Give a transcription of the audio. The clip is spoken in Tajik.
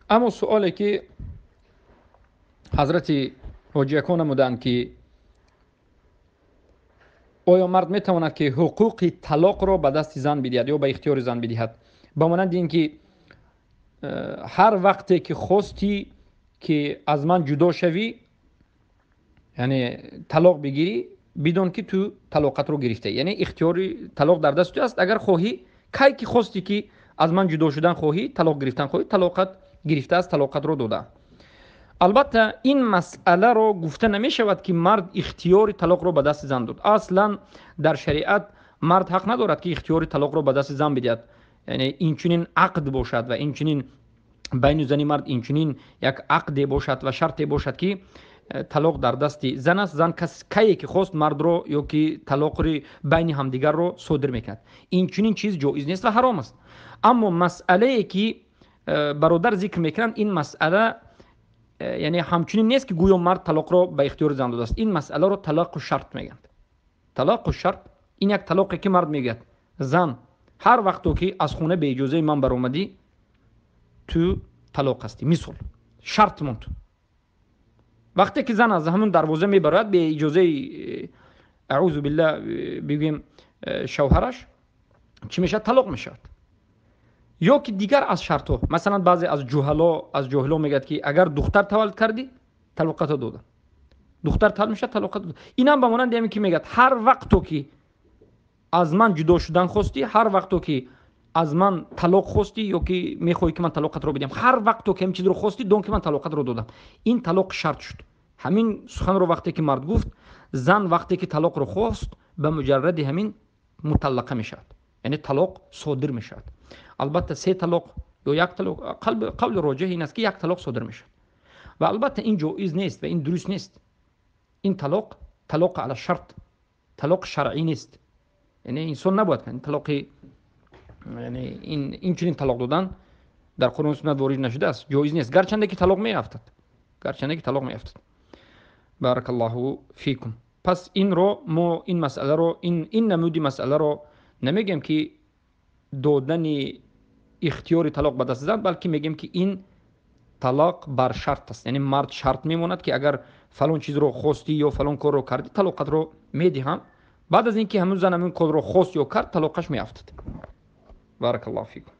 Аммо суоле ки ҳазрати ҳоҷиякон намуданд, ки оё мард метавонад, ки ҳуқуқи талоқро ба дасти зан бидиҳад ё ба ихтиёри зан бидиҳад, ба монанди ин ки ҳар вақте ки хостӣ ки аз ман ҷудо шавӣ, яъне талоқ бигирӣ, бидон ки ту талоқатро гирифтаӣ, яъне ихтиёри талоқ дар дасти ту аст. Агар хоҳӣ, кай ки хостӣ ки аз ман ҷудо шудан хоҳӣ, талоқ гирифтан хоҳӣ, талоқат гирифтааст, талоқатро дода. Албатта, ин масъаларо гуфта намешавад, ки мард ихтиёри талоқро ба дасти зан дод. Аслан дар шариат мард ҳақ надорад, ки ихтиёри талоқро ба дасти зан бидиҳад, яъне инчунин ақд бошад ва инчунин байни зани мард инчунин як ақде бошад ва шарте бошад, ки талоқ дар дасти зан аст, зан кае ки хост мардро ё ки талоқи байни ҳамдигарро содир мекунад. Инчунин чиз ҷоиз нест ва ҳаром аст. Аммо масъалае ки бародар зикр мекунанд, ин масъала яъне ҳамчунин нест, ки гӯё мард талоқро ба ихтиёри зан додааст. Ин масъаларо талоқу шарт мегӯянд. Талоқу шарт ин як талоқе, ки мард мегӯяд: зан, ҳар вақто ки аз хона беиҷозаи ман баромадӣ, ту талоқ ҳастӣ. Мисол, шарт монд. Вақте ки зан аз ҳамун дарвоза мебарояд беиҷозаи, аъузу билла, бигӯем, шавҳараш, чӣ мешавад? Талоқ мешавад. Ё ки дигар аз шартҳо, масалан, баъзе аз ҷуҳало, аз ҷоҳило мегӯяд, ки агар духтар таваллуд кардӣ, талоқато додам. Духтар таваллуд мешавад, талоқат додам. Инам ба монанди ҳамин, ки мегӯяд: ҳар вақто ки аз ман ҷудо шудан хостӣ, ҳар вақто ки аз ман талоқ хостӣ ё ки мехоҳӣ, ки ман талоқатро бидиҳам, ҳар вақто ки ҳамин чизро хостӣ, дон, ки ман талоқатро додам. Ин талоқ шарт шуд. Ҳамин суханро вақте ки мард гуфт, зан вақте ки талоқро хост, ба муҷарради ҳамин муталлақа мешавад, яъне талоқ содир мешавад. Албатта, се талоқ ё як талоқ, қавли роҷеҳ ин аст, ки як талоқ содир мешавад. Ва албатта, ин ҷоиз нест ва ин дуруст нест. Ин талоқ талоқ ала шарт, талоқ шаръӣ нест, яъне инсон набояд кунад талоқи, яъне инчунин талоқ додан дар Қуръону суннат ворид нашудааст, ҷоиз нест, гарчанде ки талоқ меафтад, гарчанде ки талоқ меафтад. Баракаллоҳу фикум. Пас инро мо ин масъаларо, ин намуди масъаларо намегӯем, ки додани ихтиёри талоқ ба дасти зан, балки мегӯем, ки ин талоқ бар шарт аст, яъне мард шарт мемонад, ки агар фалон чизро хостӣ ё фалон корро кардӣ, талоқатро медиҳам. Баъд аз ин ки ҳамун зан ҳамин корро хост ё кард, талоқаш меафтад. Баракаллоҳу фикум.